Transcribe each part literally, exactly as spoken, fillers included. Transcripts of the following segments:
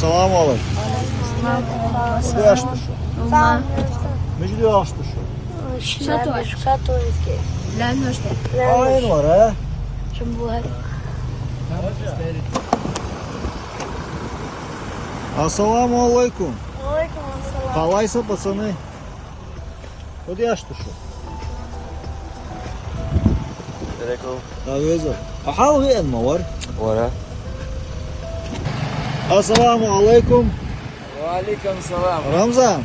Салам алейкум. Салам. Куди аш ду шо? Ума. Муьжуьд йоагӀаш ду шо? Шатур. Шатур. Ляннуш де. Ай, нора. Чумбугар. Ассаламу алейкум. Алейкум ассалам. Къалайса, пацаны? Куди аш ду шо? Алейкум. Давеза. А хьал веана ма вар? Вара. Ассаламу алейкум. Ва алейкум салам. Рамзан,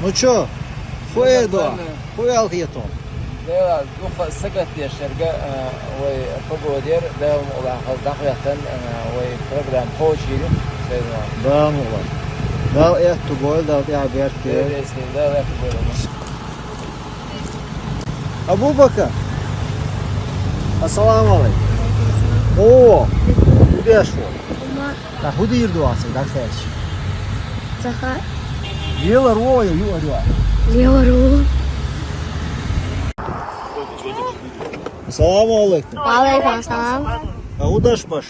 ну чё? Ху эдо? Нормально. Ху ялх етон? Дела, духа сагат дешерга, э, вай погодер, Дела мула хал дахвятан, э, вай программа получили. Дела мула. Дала эхту гол, Дала тя берке. Дела эхту гол. Абу-Бакар. Ассаламу алейкум. О, куди аш ду? Ума. Та ху дийр ду аса, да, хеш? Заха. Лела ро, ю ро. Лела ро. Ассаламу алейкум. Ва алейкум ассалам. А удаш баш?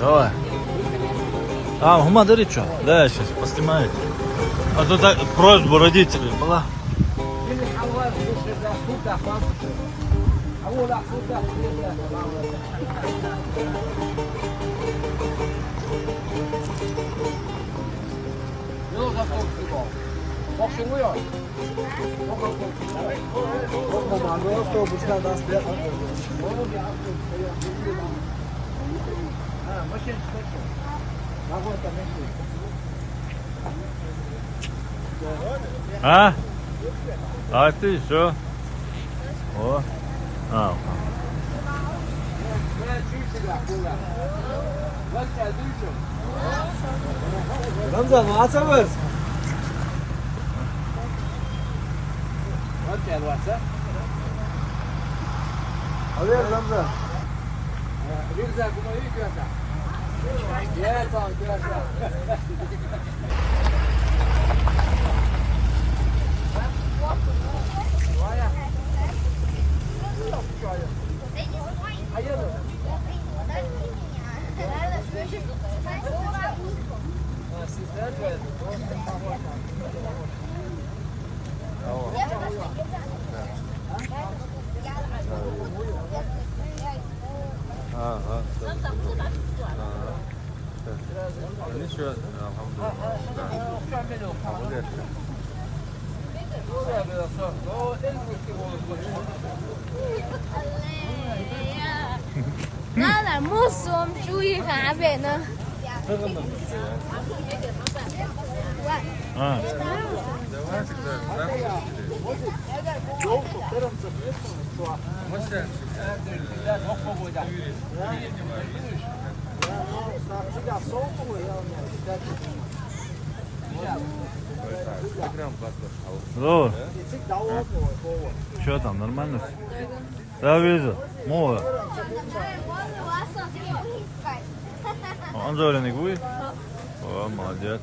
Давай. А, хӀума дари чу? Да, я щас поснимаю. А то так просьба родителей была. А? А ты что? О. А. Рамзан, ваца варс? Алер, Рамзан. Рюкзак, умови, Кёша. Я там, Кёша. Ага. Ничего, алхамдулилла. Ладно, мусом чуи хабена. А. Здорово. Что там, нормально всё? Да, вижу. Мова. Он же вареник будет? О, молодец.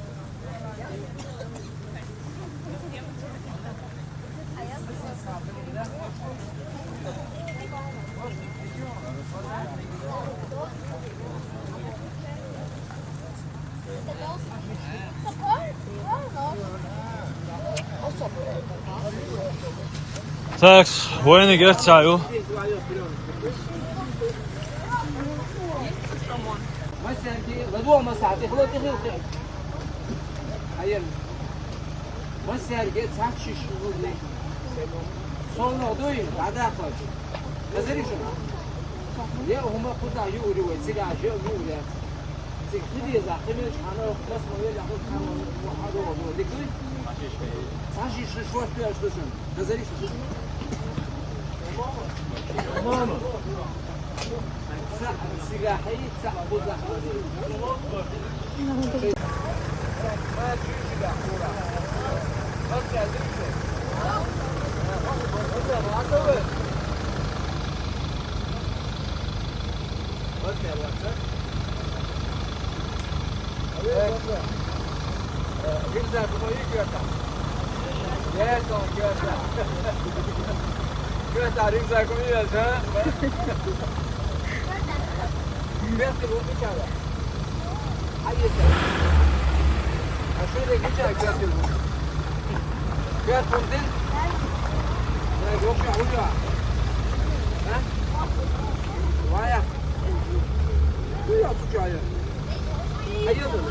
Так, вайна герц ю. Масарги, ладу масарги, хлопцы, хлопцы. Айер. Масарги, цач шиш. Солну дуй, бада хоч. Хазари шуна. Я ума куда юри вай, сига же юри. Цик хиди за химиш, ана хас мо я хас мо. Хадо, хадо, дикуй. Цач шиш, шиш, шиш, шиш. Хазари шуна. Рюкзак мой, Гёта. Гёта, Гёта. Гёта, рюкзак мой, Гёта. Гёта, рюкзак мой. Hayır. Ha, şöyle geçer, Gök Yıldız. Gök Yıldız. Ya, yok ya, yok ya. Ha? Vay ya. Bu ya, suç ayı. Hayırdır?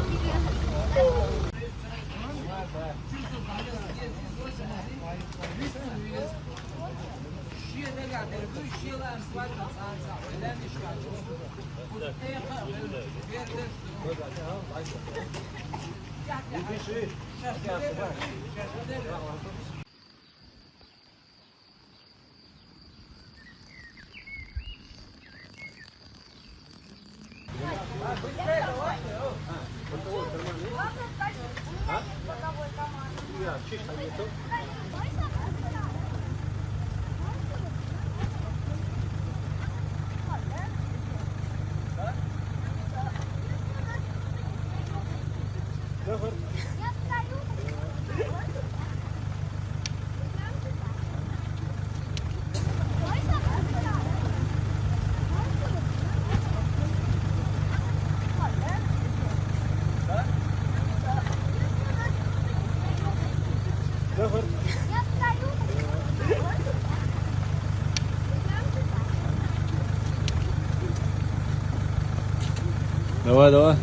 Давай, давай.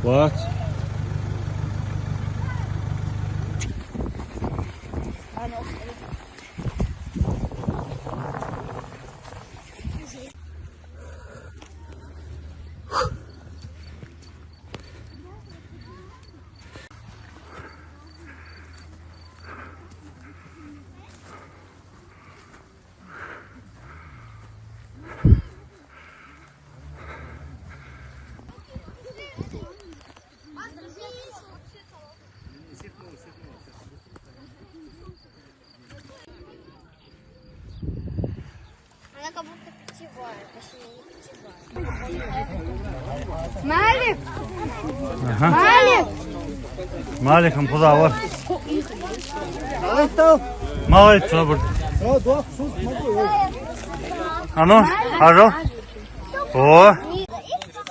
Вот. Она как будто питьевая, точнее, не питьевая. Малик! Ага. Малик! Малик, он куда? Вот. Малик, что будет? А ну, хорошо. О!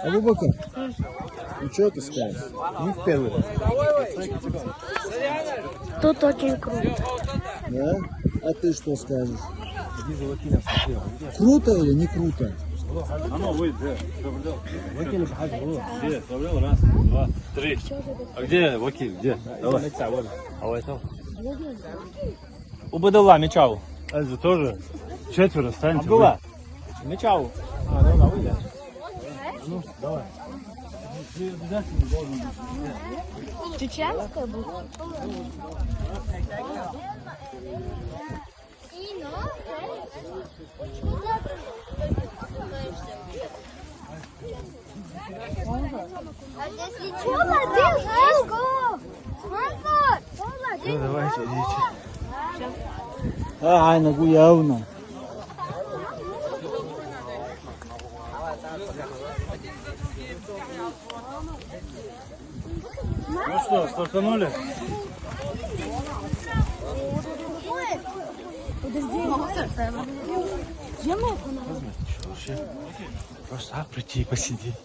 Абубакар, ну что ты скажешь? Не в первый раз. Тут очень круто. Да? А ты что скажешь? Круто или не круто? Выкинь, где? Собрал, раз, два, три. А где Вакиль? Где? Давай. А у этого? Убадалла, мечау. А это тоже? Четверо станьте. Абдулла. Мечау. А, давай, давай. Ну, давай. Ты обязательно должен быть. Чеченская будет? А здесь ничего. Ну, давайте, идите. А, ай, ногу явно. Ну что, стартанули? Подожди. Где моя камера? Вообще. Просто так прийти и посидеть.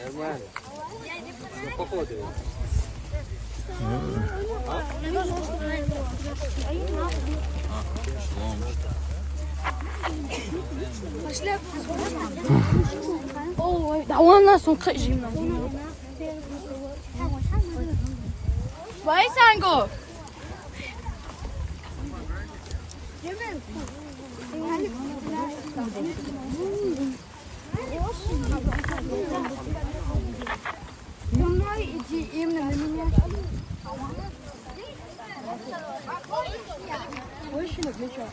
Нормально. Ну, походу. Пошли. Ой, да он нас, он. Вай, Санго. За мной иди, именно на меня. Больше на плечо.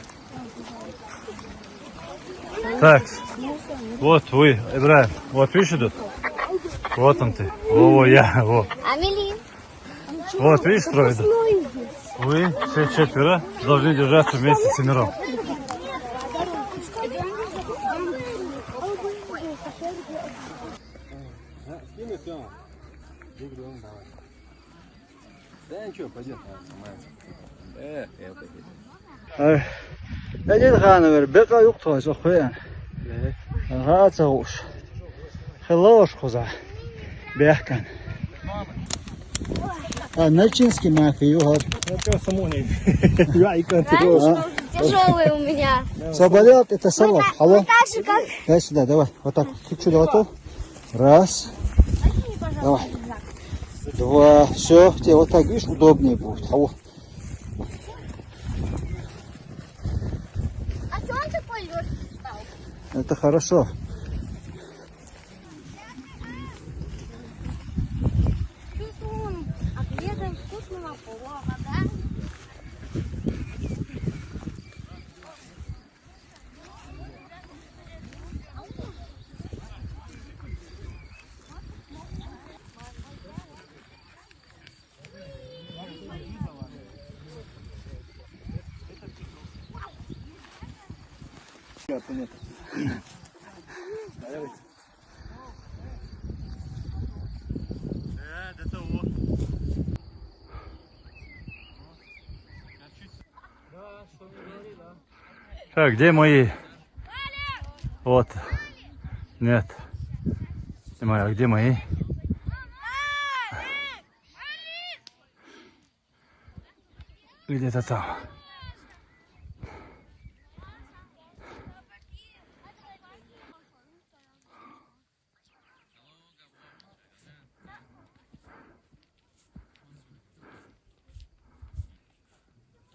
Так, вот вы, Ибраим, вот видишь, идут? Вот он ты. Во, во, я, во. Амелин. Вот, видишь, трое идут. Вы, все четверо, должны держаться вместе семером. Да ничего, пойдет, нормально. Э, это Ай. Эдит ханавер, бекъа юкъ тхойс, охуян. Э. Ага, цагъуш. Хеллош хуза. Бехкан. А, начинский мафия, you have. Я чё, саму не? Я и контроль. А? Тяжелый у меня. Заболел, это салат. Алло. Так же, как Дай сюда, давай. Вот так. Ты что, давай то? Раз. Давай. Два. Все, тебе вот так, видишь, удобнее будет. Алло. А чё он такой лёгкий стал? Это хорошо. Чё-то он обедает вкусного плова, да? Так, где мои? Вот. Нет. Снимаю, а где мои? Где-то там.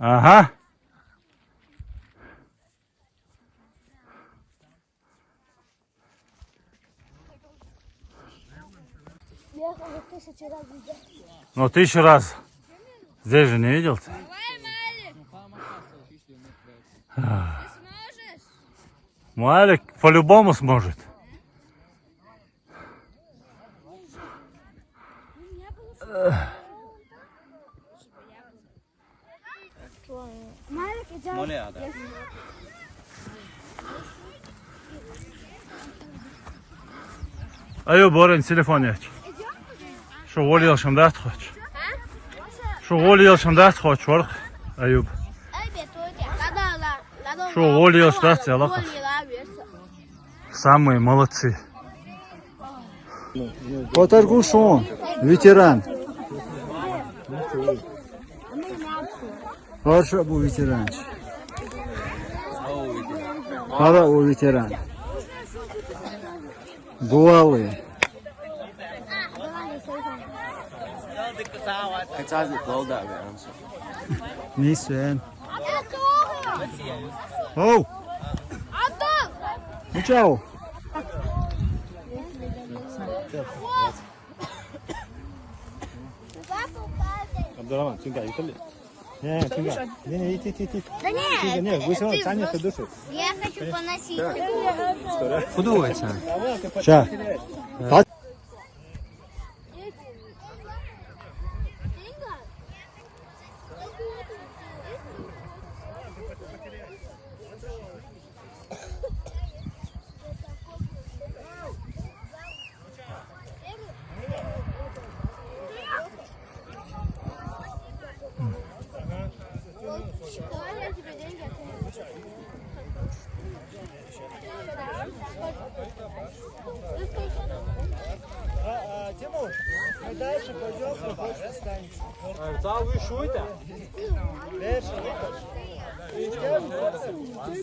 Ага. Ехали тысячи раз везде. Ну, тысячу раз. Здесь же не видел ты? Малик по-любому сможет. Малик, идём. Аюб, орен телефон яч. Шу гъоли ялшам дац хоч. Шу гъоли ялшам дац хоч, варх. Аюб. Шу гъоли ялш дац ялахаш. Самые молодцы. Отаргушон, ветеран. Арша бу ветеранч. Ара у ветеран. Гуалы. Нисен. Оу. Мучау. Абдурахман, цинга, итали. Не, цинга. Не, не, ити, ити, ити. Да нет, Цинга, не, вы всё равно тянете душу. Я хочу поносить. Куда вы это? Ща.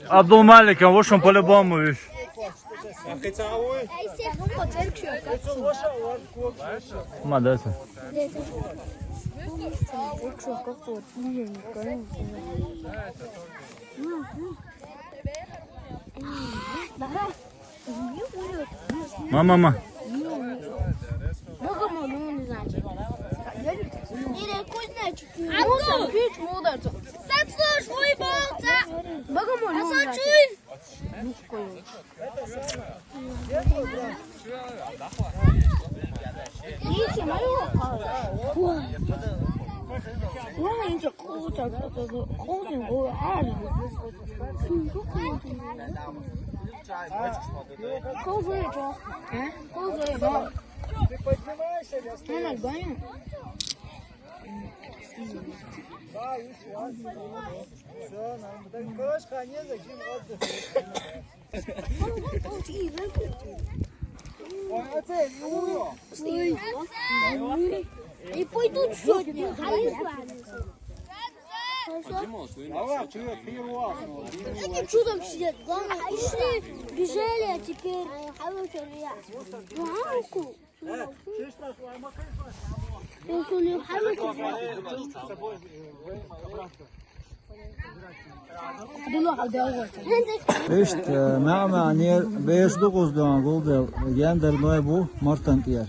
Абдулмалик, а вот он по-любому, видишь. Ма, да, это. Мама, мама. Богомол, ну, не знаю. Или кузнечик. Молодец, молодец. Сатслуш, уйболца. Богомол, ну, не знаю. Ты поднимаешься или остаешься? Да, и всё. Всё, нормально. Так, крошка, а незачем отдыхать. Ой, отец, ну. И пойдут сегодня. Давай, ты первый раз. Они чудом сидят. Главное, пришли, бежали, а теперь. Ну, а руку. Ишт, э, маӀа-маӀанера бераш дукхаза доагӀа гулдел, гендар ной бу мартан тӀера.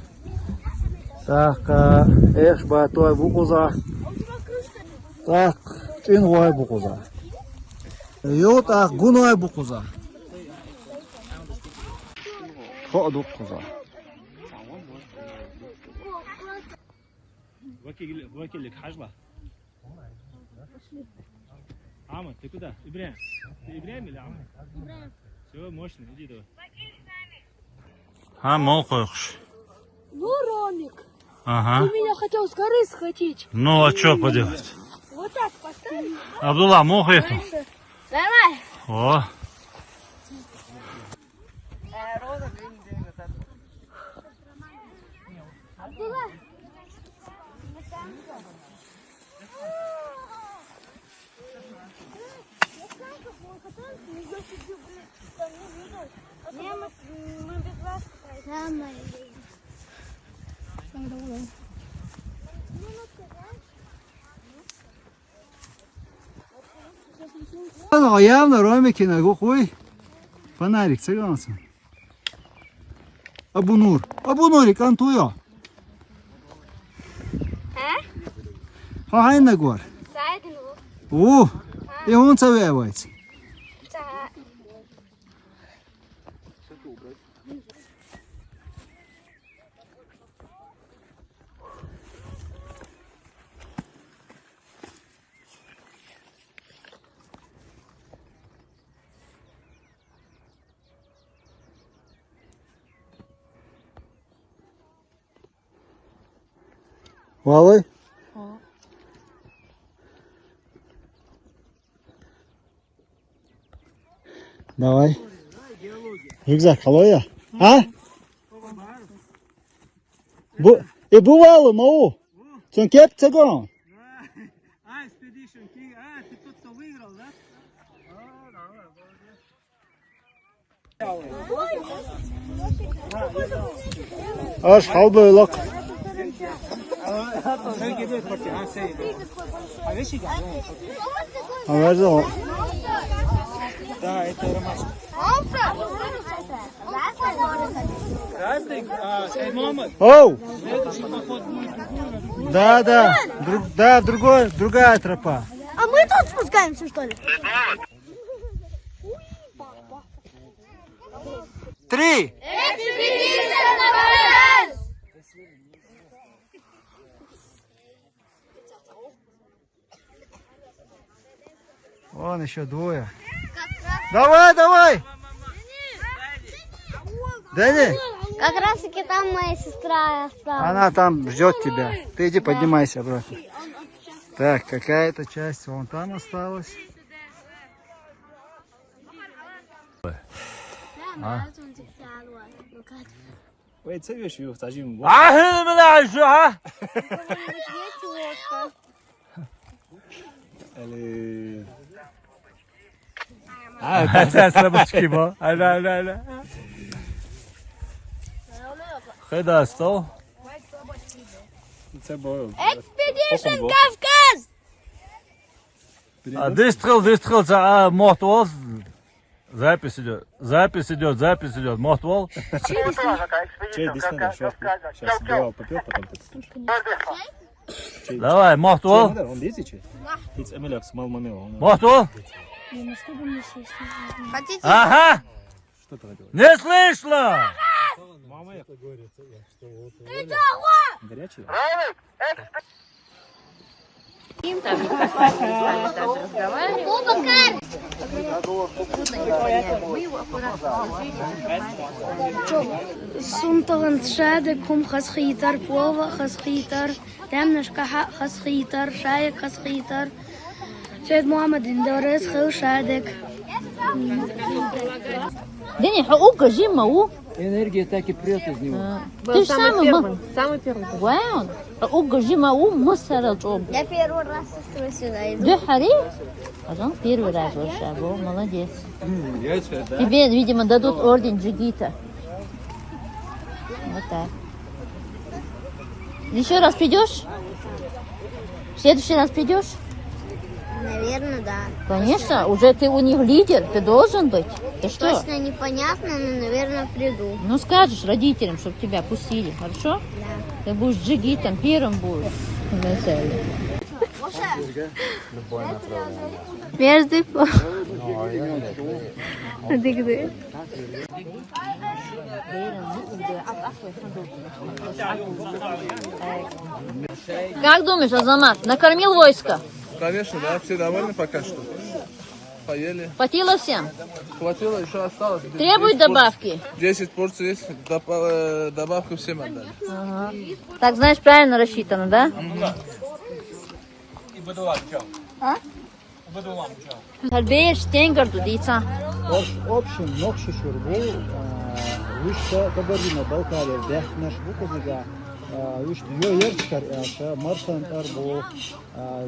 ТӀаккха, э, эхаш батой букхаза. ТӀаккха, чӀин гӀой букхаза. Ю, тӀаккха, гуной букхаза. Хо а дукхаза. Вакил, вакил, хьажба. Амма, ты куда? Ибрахим. Ты Ибрахим или Амма? Ибрахим. Всё, мощно, иди давай. Ха, мол кхойкхуш. Ну, Ромик, ага, ты меня хотел с горы схватить. Ну, а чё поделать? Вот так поставь. Абдулла, мол кхойкху. Давай. О. Ана, явно Ромикина гу хуй. Фонарик цыганца. Абу Нур. Абу Нурик, ан туйо. А? Ха, хайна гор. Сайдин у. У. И он ца вевайц. Ца. Валай? О. Давай. Рюкзак, халоя? А? Бу, и бывало, мау. Цон кеп цагон. А, Expedition King. А, ты тот, кто выиграл, да? Аш халбойлакх. Аварзо. Да, это ромашка. Оу! Да, да, друг-, да, другой, другая тропа. А мы тут спускаемся, что ли? Три. Вон еще двое. Давай, давай! Дэнни! Как раз таки там моя сестра осталась. Она там ждет тебя. Ты иди поднимайся обратно. Так, какая-то часть вон там осталась. А? Ой, це вещь, ю, та жим. Ахи, бля, жуга! Али. А, это слабочки, бо. Аля, аля, аля. Хеда, стол. Це бо. Expedition Кавказ! А, дистхил, дистхил, а, мотвол. Запись идет, запись идет, запись идет. Мотвол. Чей дистана, що? Сейчас два попил, потом ты. Давай, мотвол. Он дизичи? It's Эмилякс, мал мамил. Мотвол. Не, ну что бы мне сейчас? Хотите? Ага. Что ты хотел? Не слышно. Мама, я. Горячий? Сунталан шадек кум хас хитар, плова хас хитар, темнаш каха хас хитар, шаек хас хитар. Цвет мама дин дорес хил шадек. Дени, ха уга жима у. Энергия так и прет из него. Ты же самый ма. Самый первый. Вау. Ха уга жима у мусара чоб. Я первый раз сюда иду. Духари? Пожалуйста, первый раз вообще был. Молодец. Я сейчас, да? Тебе, видимо, дадут орден Джигита. Вот так. Еще раз придешь? В следующий раз придешь? Наверное, да. Конечно, уже ты у них лидер, ты должен быть. Ты что? Точно непонятно, но, наверное, приду. Ну скажешь родителям, чтобы тебя пустили, хорошо? Да. Ты будешь джигитом, первым будешь. Между... Где? Как думаешь, Азамат, накормил войско? Конечно, да, все довольны пока что. Поели. Хватило всем? Хватило, еще осталось. Требует добавки? Десять порций есть, доп- э, добавку всем отдали. Ага. Так, значит, правильно рассчитано, да? Харбеш, тенгар ду дица. Общем, нокши шурбу, вишта кабардино Балкария, бехнаш бу кузига, вишта йо ярчкар, марсан тарбу,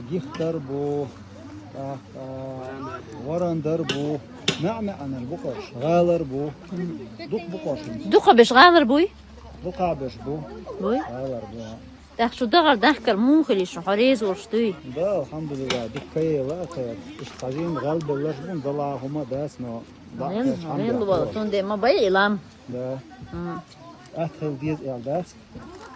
гихтар бу, варан дарбу, нама анал букаш, галар бу, дук букаш. Дука беш галар буй? Дука беш бу. Буй? Галар бу. Так что дагар дахкар мун хили шо хорез ур штуй. Да, алхамдулилла, диккае ла кая. Иш хазин гал беллаш бун дала хума дас но. Рен, рен луа тунде ма бай илам. Да. Атхил диз эл дас.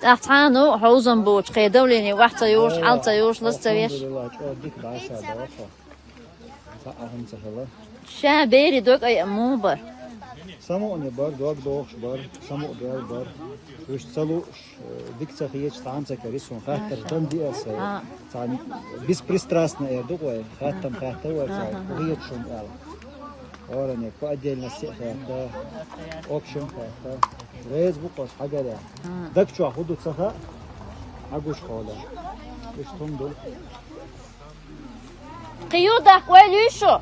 Ахтхану хозан буч, хедавлени, вахца юш, алца юш, ласца веш. Алхамдулилла, чо дик даса да. Са ахын цахала. Ша бери дог ай аму бар. Саму не бар, дог догш бар, саму бел бар. Уш салу дик цахиеч танца карисун хаттар тан диаса. Цан беспристрастно эрду кой, хаттам хатта вар цай. Уйет шум эл. Оране по отдельности хатта, общем хатта. Рез букос хагара. Даг чо худу цаха. Агуш хола. Иш тунду. Киюда кой лишо.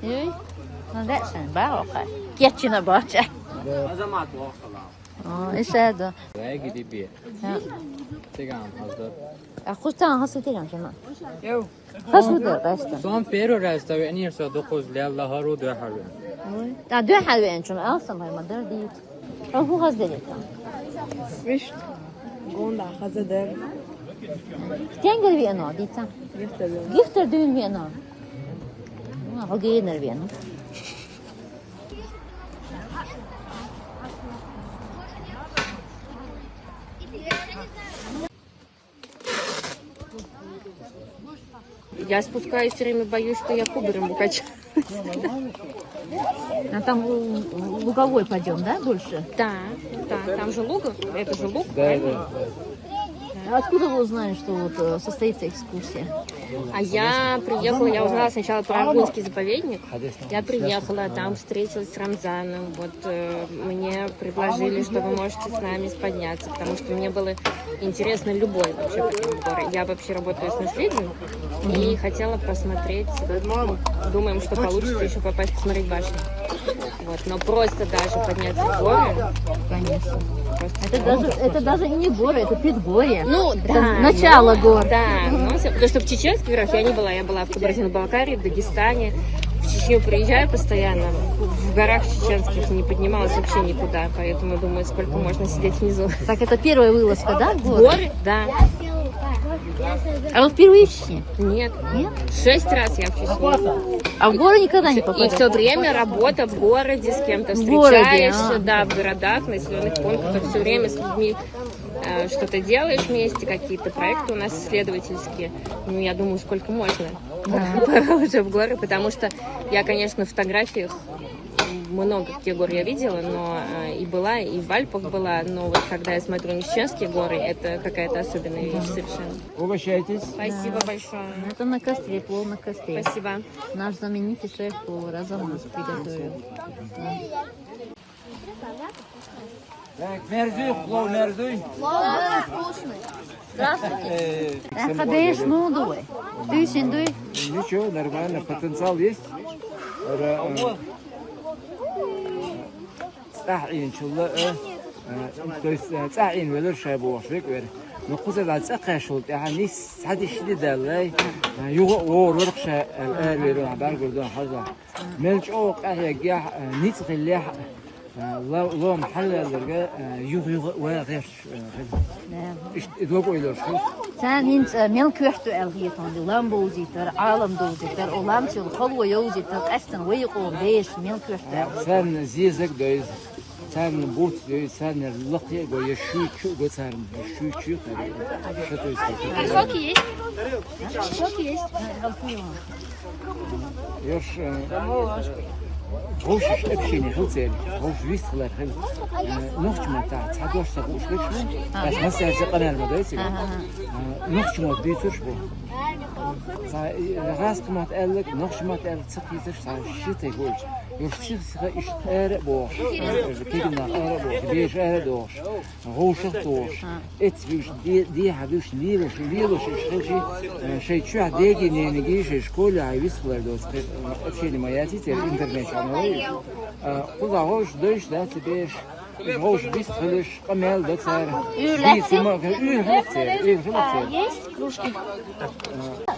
Юй. Ну дальше ба ока. Кетчина бача. О, ишеда. Райги диби. Тигам хазда. А хустан хасу тигам шама. Йо. Хасу да баста. Сон первый раз стави они что духуз лялла хару да хару. Та дэ харвен чун алсам хай мадар дит. А ху хас дэ дита. Виш гонда хазадер. Тенгер вено дита. Гифтер. Гифтер дюн вено. А хогенер вено. Я спускаюсь, все время боюсь, что я кубарем укачаю. А там лу- луговой пойдем, да, больше? Да, да, там же луг, это же луг, правильно? А откуда вы узнали, что вот э, состоится экскурсия? А я приехала, я узнала сначала про Аргунский заповедник. Я приехала, там встретилась с Рамзаном. Вот э, мне предложили, что вы можете с нами подняться, потому что мне было интересно любой вообще горы. Я вообще работаю с наследием и хотела посмотреть. Думаем, что получится еще попасть посмотреть башню. Вот, но просто даже подняться в горы. Конечно. Просто Это даже, это даже и не горы, это предгорье. Ну, Это да. Начало ну, гор. Да, ну, всё, потому что в чеченских горах я не была. Я была в Кабардино-Балкарии, в Дагестане. В Чечню приезжаю постоянно. В горах чеченских не поднималась вообще никуда. Поэтому думаю, сколько можно сидеть внизу. Так, это первая вылазка, да, в горы? Горы, да. А вы впервые в Чечне? Нет. Нет? Шесть раз я в Чечне. А в горы никогда не И попадали? Все время работа в городе, с кем-то В городе, встречаешься, а. Да, в городах, населенных пунктах, все время с людьми э, что-то делаешь вместе, какие-то проекты у нас исследовательские. Ну, я думаю, сколько можно уже в горы, потому что я, конечно, в фотографиях много каких гор я видела, но э, и была, и в Альпах была, но вот когда я смотрю на чеченские горы, это какая-то особенная вещь совершенно. Угощайтесь. Спасибо большое. Это на костре, плов на костре. Спасибо. Наш знаменитый шеф-повар Азамат приготовил. Так, мерзуй, плов мерзуй. Здравствуйте. Э, Хабеш, ну давай. Ты синдуй. Ничего, нормально, потенциал есть. Ара, э, цӀахь Ӏийначул а, э, то есть э, цӀахь Ӏийна велар ша бохуш веквер. Ну кхуза цӀа кхаьшул тӀаьхьа нис цхьа диш ди даллай. Юха вор варх ша эр веру хабар гурдон хаза. Мел чӀогӀа къахьеггехь, ницкъ хиллехь, лом хьаллалларга юха-юха вай гӀерш. Иштта и дог ойлош хилла. Царна хӀинца мел коьрта аьлла хетон ди, лам бовзийтар, Ӏалам довзийтар, о ламчил халво йовзийтар, къаьстина вай къом беш мел коьрта аьлла. Царна зезаг дойза, царна бут дойза, царна лакхе а го, я шуьйчу а го царна, я шуьйчу а кхаьра. Что то есть? А соки есть? Соки есть? Йош, э, вовшаш общине хилла церан, вовш вист хилар хилла. Э, нохча маттахь цхьа дош ца хууш хилча, ас массаьрца къамел ма дойций. Э, нохча мотт дуьйцурш бу. Цхьа, э, гӀазкхи мотт аьлларг, нохча мотт аьлларг ца кхийсаш, цхьа ши тайпа волчу. Йош сих-сиха иштта ара а бохуш, э, кегнах ара а бохуш, беша ара а дохуш, вовшах а дохуш. Эцбуьйш, де-, дехьа буьйш, лелаш, лелаш уьш хилчи, э, шайн чоьхь деги, ненаги, шайн школе хьайн вист хилар доцу кхин, э, общение ма яций церан интернет чохь ма вай. Э, кхузахь вовш дойш дац беш, вовш вист хилаш, къамел до цара. Уьйр лаьцна? Уьйр хилла церан, уьйр хилла церан. Есть кружки?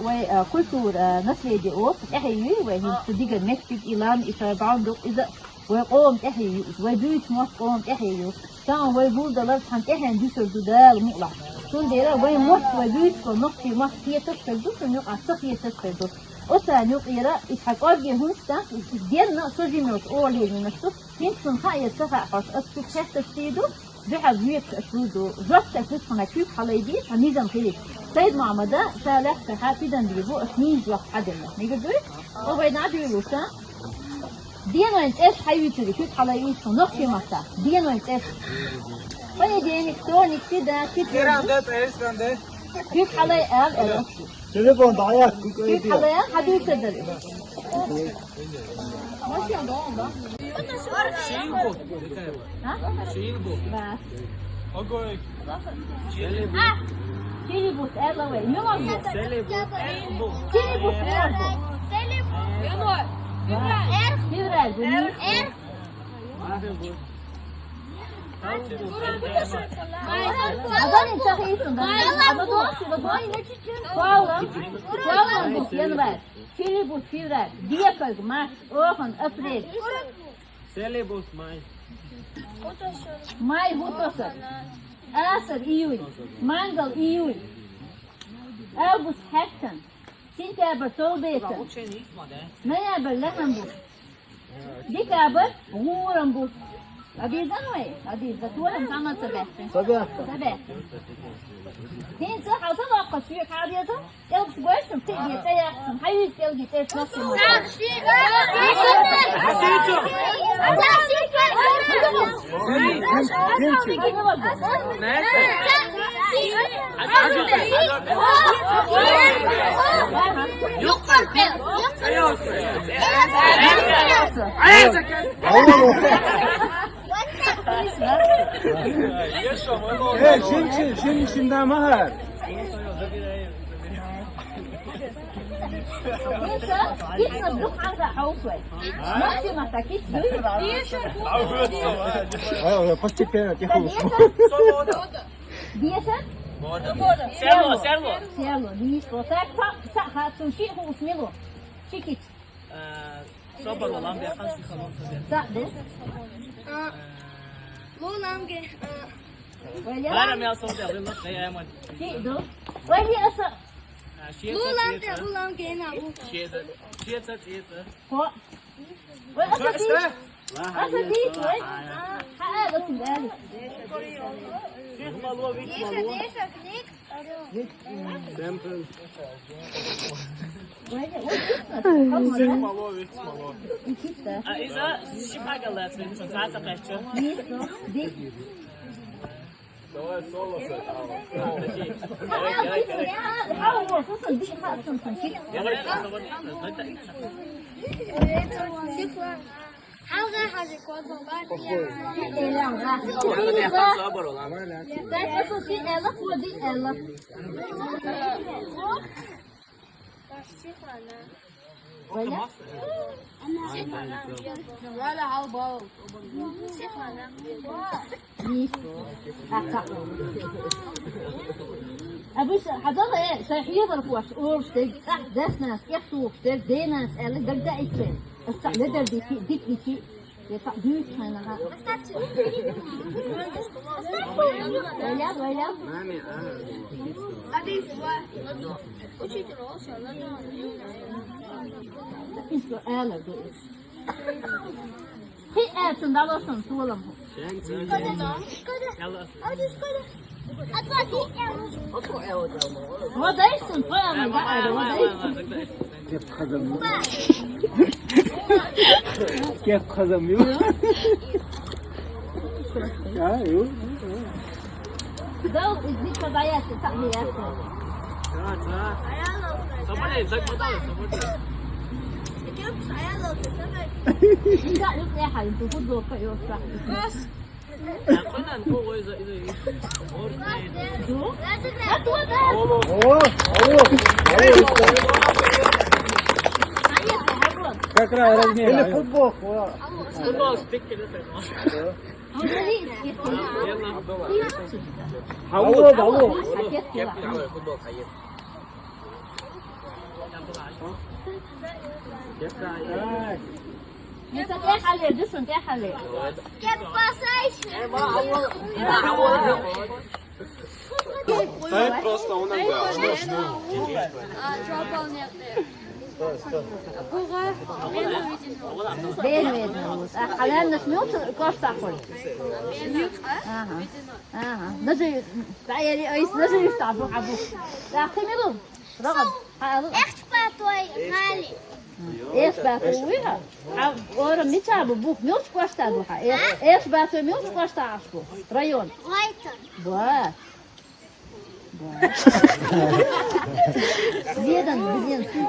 Вай э, культура, э, наследие оцу тӀаьхье юй, вай хӀинца цу дигара меттиг, и лам, и шайн бӀаьнга дукъ иза. Вай къоман тӀаьхье ю, вай буьйцу мотт къоман тӀаьхье ю. Цхьаъ вай гулдалар цхьана тӀаьхьенна дуьсур ду Дала мукъалахь. Цундела вай мотт, вай буьйцу нохчийн мотт хеташ хир ду, шуна юкъахь ца хеташ хир ду. Оцарна юкъера и цхьа кӀорге хӀунда дац, и денна а со жималц олийна ду. ХӀинца шуна хаа я ца хаа хьош, ас цу кхетташ ду, дуьхьал векаш ас вуй ду. Жоп ца хӀуьтту хьуна куьг хьалайди, цхьа низам хилийта. Сайд-Мохьмада, ша лаьцна хьан пидан дийр бу, ас нийса жоп хьаделла. Мегар дуй? О, вай наб юй луш, а? Денойн цӀерш хьаюьйцури, куьг хьалайийту нохчийн маттахь. Денойн цӀерш. Понедельник, вторник, среда, четверг. Куьг хьалай ала, ала. Телефон дӀаяхьа, куьг хьалай ала, хьадуьйцур дара. Шийл бу. Шийл бу. Огой. Шийл бу. Шийл бу, ала вай. Мила бу. Шийл бу, мила бу. Февраль бу. Адам инсаф йитин, да? Адам доху, да, доху, иначе чем? Павлом. Павлом бу, январь. Шийл бу, февраль. Декабрь, март, охан, апрель. Селебус май. Май хӀу тосар. Асар июль. Мангал июль. Август хьаьттан. Сентябрь совбецан. Ноябрь лахьан бу. Декабрь гӀуран бу. Абизан вай? Абиза турам хама ца баьхкин. Ца баьхкин. Ца баьхкин. ХӀинца хьалца ваккха шуьга хьадеза? ТӀелгаш гойшун, тиги, цӀе яхшун, хьаюьйцу тӀелги, цӀе чохшун. Э, жимчи, жим, жимда махар. Иштта, иштта дукха хьалха хьовсой. Максима, так иштта дуй? Ай, постепенно, тихо. Десять? Серло, серло. Серло, десять. Так, са, са, ха, цу ши ху усмилу. Ши кич. Э, собар улам бяхан, психолог собар. Са, ду? А, лу ламге, а, Валя? Валя, мя собар, лу, лу, я, я, я. Ши, ду? Валя, аса. А, ши, Лу ца, ламге, ца, ца. Лу ламге, на, лу. Ши, ца, ши, ца, ца, ца. Хо. Ой, аса ди. Аса ди, ой. Ха, аса ди. Виц мало, виц мало. Сэмпл. Ой, ой, виц мало. Виц мало, виц мало. А иза шипагалац, виц мало. Ди. Давай соло с этого. Спокойно. Валя, хьалбал. Обычно хьадала, э, шай хьебархош, урш дег, цӀа дас нас, кӀехсугӀуш дег, де нас, аьлла, дагдаийта. Ас цхьа ледар дичи, дик дичи, я цхьа дуьйцу хьайна ха. Валя, Валя. Маме, а. Учитель, он всё, надо. Иштта аьлла ду. Хи аьлчун далошун солам. Вода иштун, вода иштун. Кеп хазам. Кеп хазам, ю. А, ю. Дав, изди кабаяс, сабияс. Ца, ца. Соболей, так потом, соболей. Идём, а я лучше, давай. Инга, ну, я хай, тут футболка, и вот так. Раз. А куда он, кого из-за, из-за, из-за? Ду? А то, да. Алло, алло, алло. Как раз размер. Или футболку, а. Футбол, стык, или так. Алло, алло. Миса, тӀехьале, душун тӀехьале. Дай просто он отдал. Бен ведь. А хьалаьннаш муьлхачу кӀоштахь хуьлу? Ага. Ага. Даже цхьа яри айса, даже иштта бу, хьан бу. ТӀаккха мила ву? РогӀан, хьан алу? Эхчбатой гӀали. Эхчбатой вуй хьан? Хьан ора мича бу, бух муьлхачу кӀоштахь бу хьан? Эхчбатой муьлхачу кӀоштахь бу? Район. Гойтан. Ба. Ба. Ведан, Веденский.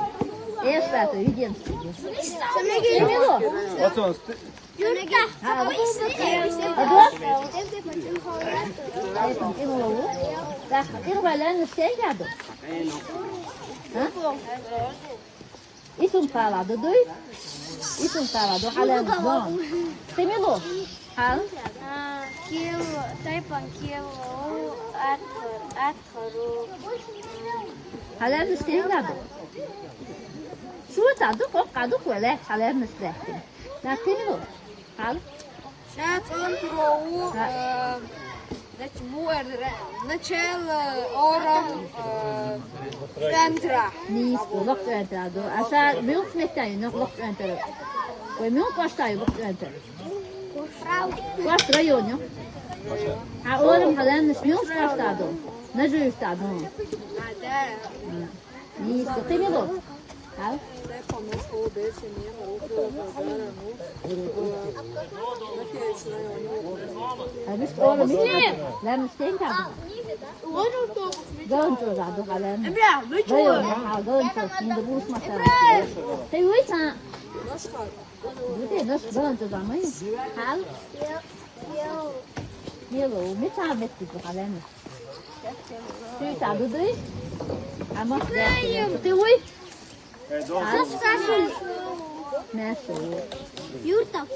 Эхчбатой, Веденский. Мила ву? Юрка. Исум кхала ду дуй? Исум кхала ду, хьалаьнна ду. Кхин мила ву? Хьал? А, кил, тайпан кил, ат, ат. Хьалаьннаш стенга ду? Шота ду, кхоккха ду, кхо лаьтташ хьалаьннаш лаьттина. Нах кхин ду? Хьал? Ша цӀентаро ву, а, нач-, муэр ре-, начал, а, орам, а, цӀентра. Нийса ду, лакха цӀентра ду. А ша муьлхачу метта ю, лакха цӀентра? Вай муьлхачу кӀоштахь ю лакха цӀентра? Кхойтта район ю. Хьан орам хьалаьннаш муьлхачу кӀоштахь ду? Нажуьйштахь ду. Нийса ду. Кхин мила ву? Хьал? Хьан муьлхачу орам ю? Лаьннаш стенга ду? Галанчожа ду хьалаьнна. Район, хьан Галанчожа, хӀинца бус ма ца. Тхи вуй цхьа? Вуй, наш Галанчожа ма ю. Хьал? Мила ву, мича метта ду хьалаьнна? Шуьйша ду дуй? Амма, тхи вуй? Нас спрашивали. Мясо. Юртов.